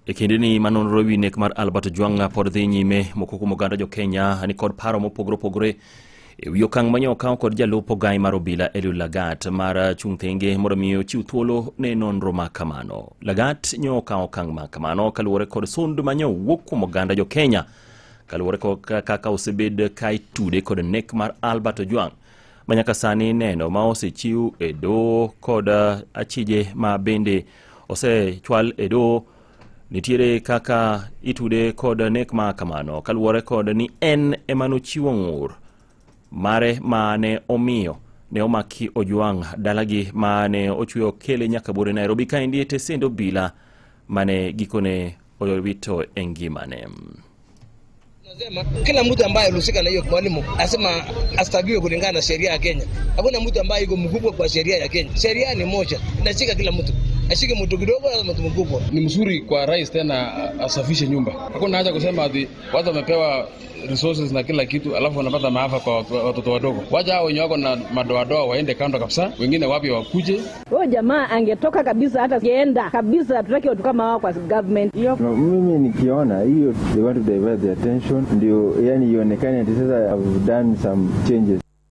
E kindeni ma nonro ewi nek mar Albert Ojwang pod dhi nyime, moko kuom oganda jo Kenya ni kod paro mopogore opogore ewi okang' mane okaw kod jalup ogai mar obila Eliud Lagat mar chung' thenge mondo mi ochiw thuolo ne nonro ma kamano. Lagat nyo okawo okang' ma kamano kaluwore kod sund mane owuok kuom oganda jo Kenya kaluwore kod kaka osebed ka itude kod nek mar Albert Ojwang ma nyaka sani neno ma osechiw e doho kod achije ma bende osechwal e doho nitiere kaka itude kod nek ma kamano kaluwore kod ni en ema nochiwo ng'ur mare ma ne omiyo ne omaki Ojwang dalagi ma ne ochwe okele nyaka buore Nairobi kaendi e tesend obila mane gikone owito e ngimane. Nasema kila mtu ambaye alihusika na hiyo mwalimu asema astakiwe kulingana na sheria ya Kenya. Hakuna mtu ambaye yuko mkubwa kwa sheria ya Kenya. Sheria ni moja, inashika kila mtu. Ashike mtu kidogo na mtu mkubwa. Ni mzuri kwa rais tena asafishe nyumba. Hakuna haja kusema ati watu wamepewa resources na kila kitu alafu wanapata maafa kwa watoto wadogo. Wacha hao wenye wako na madoadoa waende kando kabisa, wengine wapi wakuje. Huyo jamaa angetoka kabisa, hata angeenda kabisa, hatutaki watu kama hao kwa government. No, mimi nikiona hiyo they want to divert the attention, ndio yani ionekane ati sasa I've done some changes.